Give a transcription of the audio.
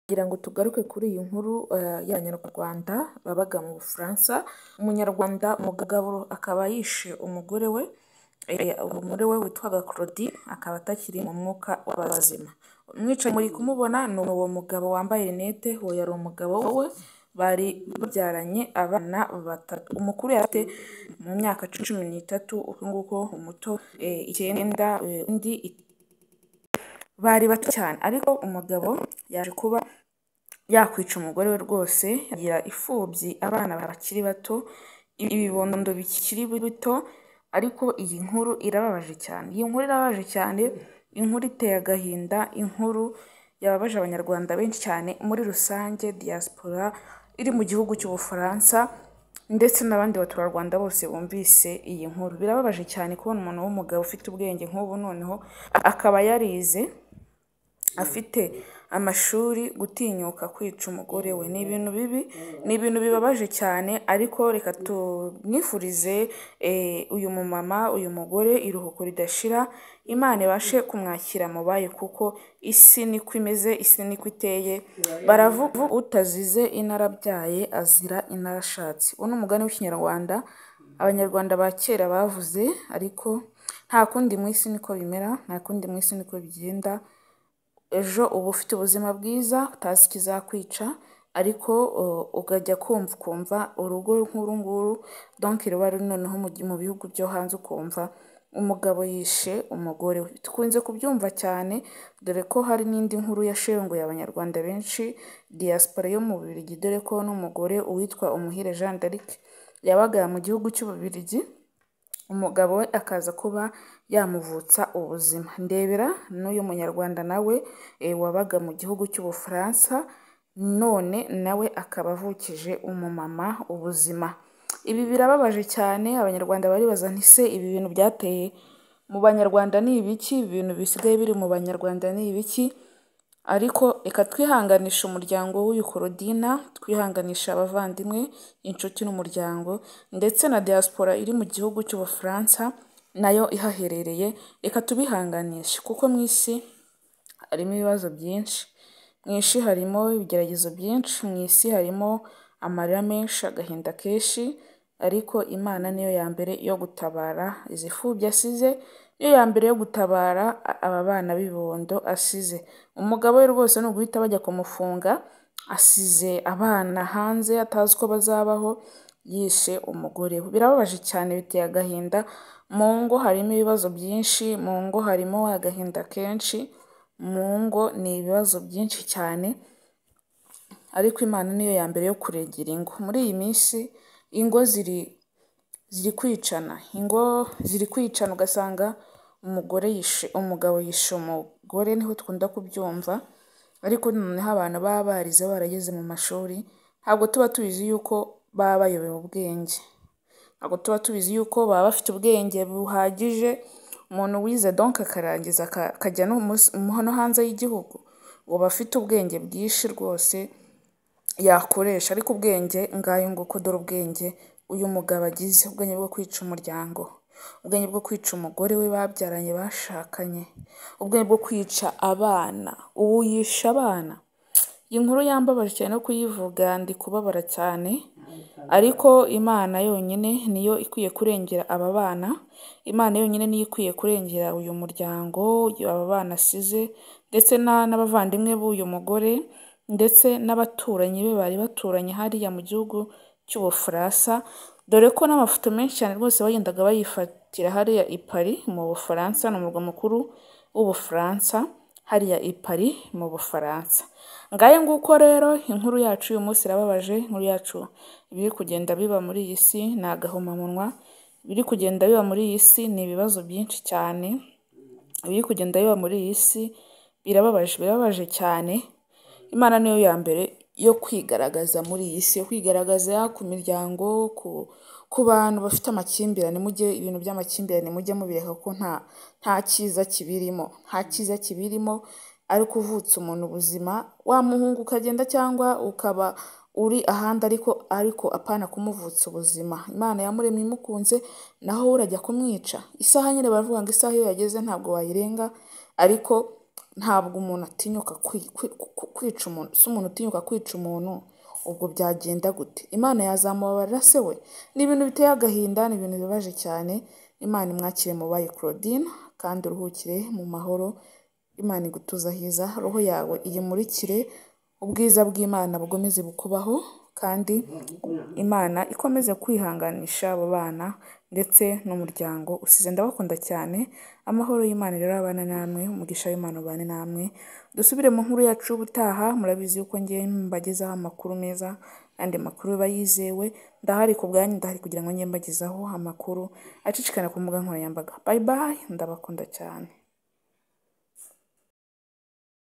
Kugira ngo tugaruke kuri iyi nkuru y'Abanyarwanda babaga mu Bufaransa, Umunyarwanda umugabo akaba yishe umugore we, umugore we witwaga Claudine akaba atakiri mu mwuka w'abazima. Umwicanyi muri kumubona ni uwo mugabo wambaye rinete, uwo yari umugabo we, bari babyaranye abana batatu. Umukuru yari afite mu myaka 13, uku nguko umuto 9, undi bari bato cyane, ariko umugabo yaje kuba yakwica umugore we rwose, agira imfubyi abana bakiri bato, ibibondo bikiri bito, ariko iyi nkuru irababaje cyane. Iyi nkuru irababaje cyane, inkuru iteye agahinda, inkuru yababaje Abanyarwanda benshi cyane muri rusange, diaspora iri mu gihugu cy'Ubufaransa ndetse n'abandi baturarwanda bose bumvise iyi nkuru. Birababaje cyane kubona umuntu w'umugabo ufite ubwenge nk'ubu, noneho akaba yarize, afite amashuri, gutinyuka kwica umugore we. Ni ibintu bibi, ni ibintu bibabaje cyane, ariko reka tumwifurize uyu mumama, uyu mugore iruhuko ridashira, Imana ibashe kumwakira mu bayo kuko isi niko imeze, isi niko iteye. Baravuga utazize inarabyaye azira inarashatse. Uwo ni umugani w'Ikinyarwanda Abanyarwanda ba kera bavuze, ariko nta kundi mu isi niko bimera, nta kundi mu isi niko bigenda. Ejo uba ufite ubuzima bwiza utazi ikizakwica, ariko ukajya kumva ukumva urugo nk'uru nguru donc ruba ruri noneho mu bihugu byo hanze, ukumva umugabo yishe umugore we. Dukunze kubyumva cyane, dore ko hari n'indi nkuru yashenguye Abanyarwanda benshi, diaspora yo mu Bubiligi, dore ko n'umugore uwitwa Umuhire Jeanne d'Arc yabaga mu gihugu cy'Ububiligi, umugabo we akaza kuba yamuvutsa ubuzima. Ndebera n'uyu munyarwanda nawe wabaga mu gihugu cy'Ubufaransa, none nawe akaba avukije umumama ubuzima. Ibi birababaje cyane, Abanyarwanda baribaza nti se ibi bintu byateye mu Banyarwanda ni ibiki? Ibi bintu bisigaye biri mu Banyarwanda ni ibiki? Ariko reka twihanganishe umuryango w'uyu Claudine, twihanganishe abavandimwe, inshuti n'umuryango, ndetse na diaspora iri mu gihugu cy'Ubufaransa nayo ihaherereye, reka tubihanganishe kuko mu isi harimo ibibazo byinshi, mu isi harimo ibigeragezo byinshi, mu isi harimo amarira menshi, agahinda kenshi, ariko Imana niyo ya mbere yo gutabara izi mfubyi asize, niyo ya mbere yo gutabara aba bana b'ibibondo asize. Umugabo we rwose ni uguhita bajya kumufunga, asize abana hanze atazi uko bazabaho, yishe umugore we. Birababaje cyane, biteye agahinda, mu ngo harimo ibibazo byinshi, mu ngo harimo agahinda kenshi, mu ngo ni ibibazo byinshi cyane, ariko Imana niyo ya mbere yo kurengera ingo. Muri iyi minsi ingo ziri kwicana, ingo ziri kwicana, ugasanga umugore yishe umugabo, yishe umugore, niho dukunda kubyumva, ariko noneho abantu baba barize barageze mu mashuri, ntabwo tuba tubizi yuko baba bayobewe ubwenge, ntabwo tuba tubizi yuko baba bafite ubwenge buhagije. Umuntu wize donc akarangiza akajya no hanze y'igihugu, uba afite ubwenge bwinshi rwose yakoresha, ariko ubwenge ngayo nguko, dore ubwenge uyu mugabo agize, ubwenge bwo kwica umuryango, ubwenge bwo kwica umugore we babyaranye bashakanye, ubwenge bwo kwica abana, ubu yishe abana. Iyi nkuru yambabaje cyane no kuyivuga ndi kubabara cyane, ariko Imana yonyine niyo ikwiye kurengera aba bana, Imana yonyine niyo ikwiye kurengera uyu muryango, aba bana asize, ndetse n'abavandimwe b'uyu mugore, ndetse n'abaturanyi be bari baturanye hariya mu gihugu cy'Ubufaransa, dore ko n'amafoto menshi cyane rwose bagendaga bayifatira hariya i Paris mu Bufaransa, ni umurwa mukuru w'Ubufaransa, hariya i Paris mu Bufaransa. Ngayo nguko rero inkuru yacu uyu munsi irababaje, inkuru yacu ibiri kugenda biba muri iyi si ni agahomamunwa, ibiri kugenda biba muri iyi si ni ibibazo byinshi cyane, ibiri kugenda biba muri iyi si birababaje, birababaje cyane. Imana niyo ya mbere yo kwigaragaza muri iyi si, yo kwigaragaza ku miryango, ku bantu bafite amakimbirane, mujye ibintu by'amakimbirane mujye mubireka kuko nta cyiza kibirimo, nta cyiza kibirimo, ariko uvutse umuntu ubuzima, wamuhunga ukagenda cyangwa ukaba uri ahandi, ariko apana kumuvutsa ubuzima. Imana yamuremye imukunze, naho wowe urajya kumwica. Isaha nyine baravuga ngo isaha iyo yageze ntabwo wayirenga, ariko Ntabwo umuntu atinyuka kwica umuntu. Si umuntu utinyuka kwica umuntu, ubwo byagenda gute? Imana yazamubabarira se we? Ni ibintu biteye agahinda, ni ibintu bibabaje cyane. Imana imwakire mu bayo Claudine, kandi uruhukire mu mahoro. Imana igutuze aheza, roho yawe iyimurikire, ubwiza bw'Imana bukomeze bukubaho, kandi Imana ikomeze kwihanganisha abo bana ndetse n'umuryango usize. Ndabakunda cyane, amahoro y'Imana rero abane namwe, umugisha w'Imana ubane namwe. Dusubire mu nkuru yacu y'ubutaha, murabizi yuko ngiye mbagezaho amakuru meza kandi amakuru aba yizewe. Ndahari ku bwanyu, ndahari kugira ngo njye mbagezaho amakuru acicikana ku mbuga nkoranyambaga. Bye bye, ndabakunda cyane.